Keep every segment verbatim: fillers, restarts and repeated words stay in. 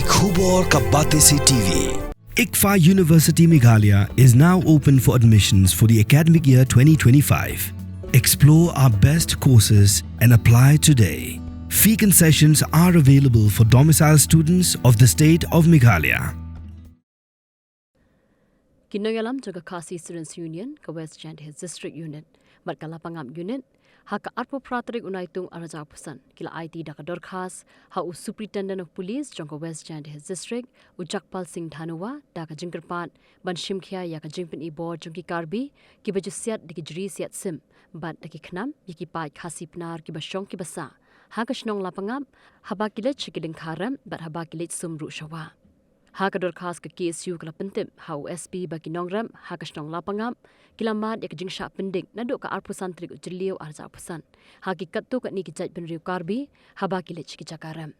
Khubor ka Batesi T V. ICFAI University Meghalaya is now open for admissions for the academic year twenty twenty-five. Explore our best courses and apply today. Fee concessions are available for domicile students of the state of Meghalaya. Ki nongïalam jong ka Khasi Students Union ka West Jaintia Hills District Unit bad ka Lapangap Unit, ha ka arphew phra tarik u Naitung arhajar arphew san, ki la aiti da ka dorkhas ha u Superintendent of Police jong ka West Jaintia Hills District, u Jagpal Singh Dhanoa, da ka jingkyrpad ban shimkhia ïa ka jingpyni bor jong ki Karbi kiba ju siat da ki jri siat sim bad da ki khnam ïa ki paid Khasi Pnar kiba shong kiba sah ha ka shnong Lapangap, haba ki leit sha ki lyngkha rep bad haba ki leit sum ruh sha wah. Ha ka dorkhas ka K S U ka la pyntip ha u S P ba ki nongrep ha ka shnong Lapangap ki la mad ïa ka jingshah pyndik naduh ka arphew san tarik u Jylliew arhajar arphew san ha ki katto katne ki jaitbynriew Karbi haba ki leit sha ki jaka rep.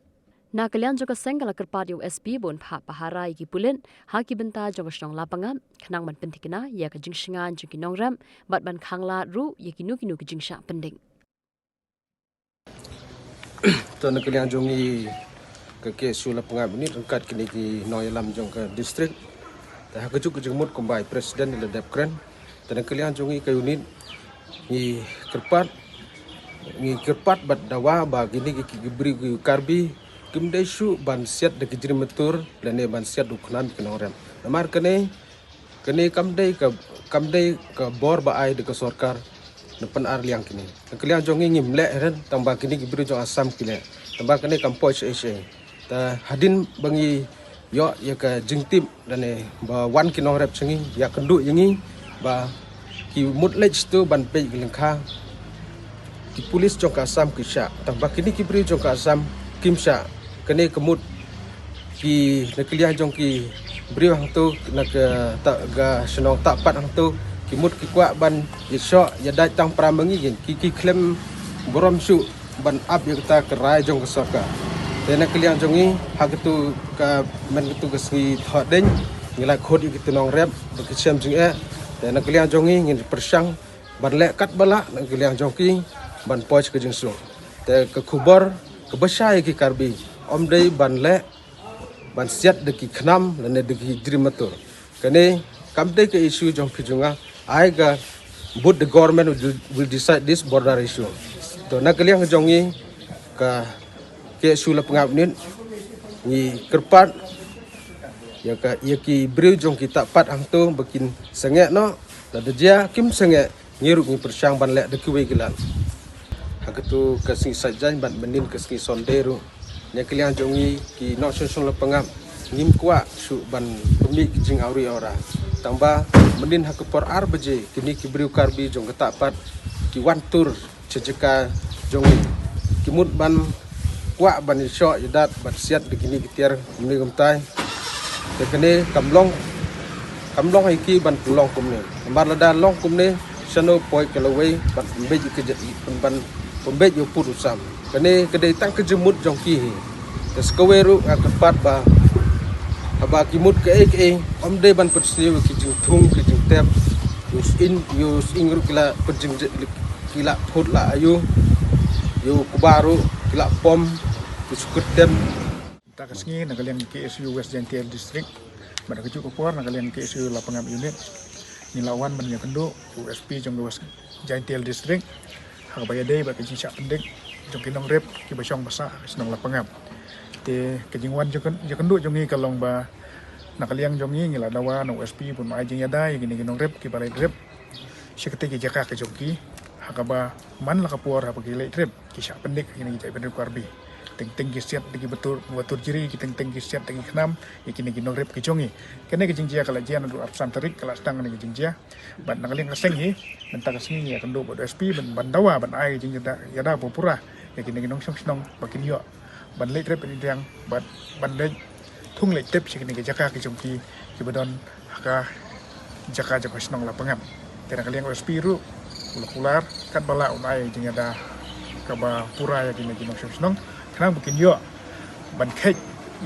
Na ka liang jong ka seng ka la kyrpad ïa u S P ba un phah pahara ïa ki pulit ha ki bynta jong ka shnong Lapangap khnang ban pynthikna ïa ka jingshngaiñ jong ki nongrep bad ban khanglad ruh ïa kino kino ki jingshah pyndik. To, na ka liang jong ngi ka K S U Lapangap Unit ryngkat kine ki nongïalam jong ka district, te ha kajuh ka jingmut kumba i president i la dep kren, te na ka liang jong ngi ka unit ngi kyrpad, ngi kyrpad bad dawa ba kine ki, ki briew ki Karbi kim dei shuh ban siat da ki jri matur lane ban siat da u khnam ki nongrep. Namar kane, kane kam dei ka, kam dei ka bor ba ai da ka sorkar na pyn-ar liang kine. Na ka liang jong ngi ngim leh ren, tang ba kine ki briew jong Assam ki leh. Tang ba kane kam poi shaei shaei. Te hadien ba ngi ïoh ïa ka jingtip lane ba wan ki nongrep sha ngi, ïakynduh ïa ngi ba ki mut leit shatu ban peit ki lyngkha, ki pulit jong ka Assam ki shah. Tang ba kine ki briew jong ka Assam kim shah. Kane ka mut ki, na ka liang jong ki briew hangto, na ka ta, ka shnong Tahpat hangto, ki mut ki kwah ban ïashoh ïadait tang para ma ngi, ki, ki khlem burom shuh ban ap ïa kata ka rai jong ka sorkar. Te na ka liang jong ngi, ha kato ka, mynta kato ka sngi Thohdieng, ngi la khot ïa kito nongrep ba ki shem jingeh. Te na ka liang jong ngi ngin pyrshang ban leh katba lah na ka liang jong ki ban poi sha ka jingsuk. Te ka khubor kaba shai ïa ki Karbi, ym dei ban leh ban siat da ki khnam lane da ki jri matur. Kane kam dei ka issue jong phi jong nga, ai ka, but the government will, will decide this border issue. To na ka liang jong ngi ka K S U Lapangap Unit, ngi kyrpad ïa ka, ïa ki briew jong ki Tahpat hangto ba kin sangeh noh, lada jia kim sangeh, ngi ruh ngi pyrshang ban leh da kiwei ki lad. Ha kato ka sngi Saitjaiñ bad mynnin ka sngi Sunday ruh, na ka liang jong ngi ki nongshong shnong Lapangap ngim kwah shuh ban pynmih ki jingawri awra. Tang ba mynnin ha ka por ar baje kine ki briew Karbi jong ka Tahpat ki wan tur sha jaka jong ngi. Ki mut ban kwah ban ïashoh ïadat ban siat da kine ki tiar kumne kumtai. Te kane kam long, kam long ïa ki ban pynlong kumne. Namar lada long kumne, shano poi ka lawei ban pynbeit ïa ka jait, ban pynbeit ïa u pud u sam. Kane ka dei tang ka jingmut jong ki hi. Te sa kawei ruh nga kyrpad ba haba ki mut kaei kaei, ym dei ban pynsniew ïa ki jingthung ki jingtep. Ïa u sying, ïa u sying ruh ki la pynjing, ki la phut la ayu. Ïa u kba ruh ki la pom, ki shu kyrtem. Ta ka sngi na ka liang K S U West Jaintia District bad ha kajuh ka por na ka liang K S U Lapangap Unit, ngi la wan ban ïakynduh u S P jong ka West Jaintia District ha kaba ïadei bad ka jingshah pyndik jong ki nongrep kiba shong ba sah ha ka shnong Lapangap. Te ka jingwan ïakyn-, ïakynduh jong ngi ka long ba na ka liang jong ngi ngi la dawa na u S P ba un ai jingïada ïa kine ki nongrep kiba leit rep sha kata ka jaka ka jong ki, ha kaba man la ka por haba ki leit rep ki shah pyndik ha kine ki jaitbynriew Karbi. Teng teng ki siat da ki batur, batur jri, ki teng teng ki siat da ki khnam ïa kine ki nongrep ki jong ngi. Kane ka jingjia ka la jia naduh arphew san tarik, ka la sdang kane ka jingjia. Bad na ka liang ka seng hi, mynta ka sngi ngi ïakynduh bad u S P ban, ban dawa ban ai ka jingïada, ïada ba pura ïa kine ki nongshong shnong ba kin ïoh ban leit rep ban ïeng bad ban leit thung leit tep sha kine ki jaka ki jong ki kiba don ha ka jaka jong ka shnong Lapangap. Te na ka liang u S P ruh u la kular katba lah un ai jingïada kaba pura ïa kine ki nongshong shnong khnang ba kin ïoh ban kheit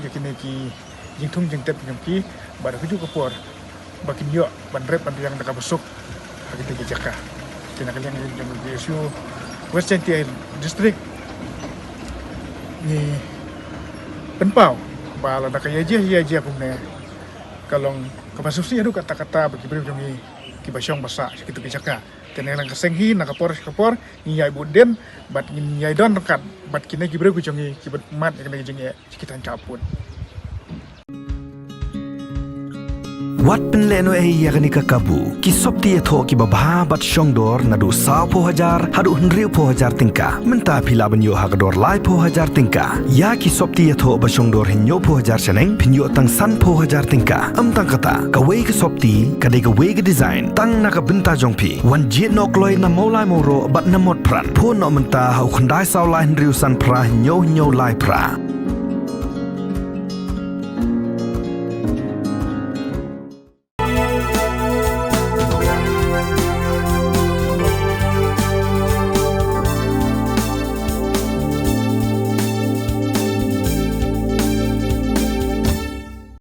ïa kine ki jingthung jingtep jong ki bad ha kajuh ka por ba kin ïoh ban rep ban ïeng da kaba suk ha kata ka jaka. Te na ka liang jong ka K S U West Jaintia District ngi pynpaw Ba lada ka ïa jia ïa jia kumne, ka long kaba sngewsih haduh katta katta ba ki briew jong ngi kiba shong ba sah sha kitu ki jaka. Te na ka liang ka seng hi, na ka por sha ka por ngi ïai bud dien bad ngin ïai don ryngkat bad kine ki briew ki jong ngi kiba mad ïa kane ka jingeh sha ki thaiñ ka pud. Wat pynlehnohei ïa kane ka kabu. Ki sopti ïathoh kiba bha bad shongdor naduh sawphew hajar haduh hynriewphew hajar tyngka. Mynta phi lah ban ïoh ha ka dor laiphew hajar tyngka ïa ki sopti ïathoh ba shongdor hynñiewphew hajar shaneng phin ïoh tang sanphew hajar tyngka. Ym tang kata, kawei ka sopti ka dei kawei ka design tang na ka bynta jong phi. Wan jied noh kloi na Mawlai Mawroh bad na Motphran. Phone noh mynta ha u khyndai saw lai hynriew san phra hynñiew hynñiew lai phra.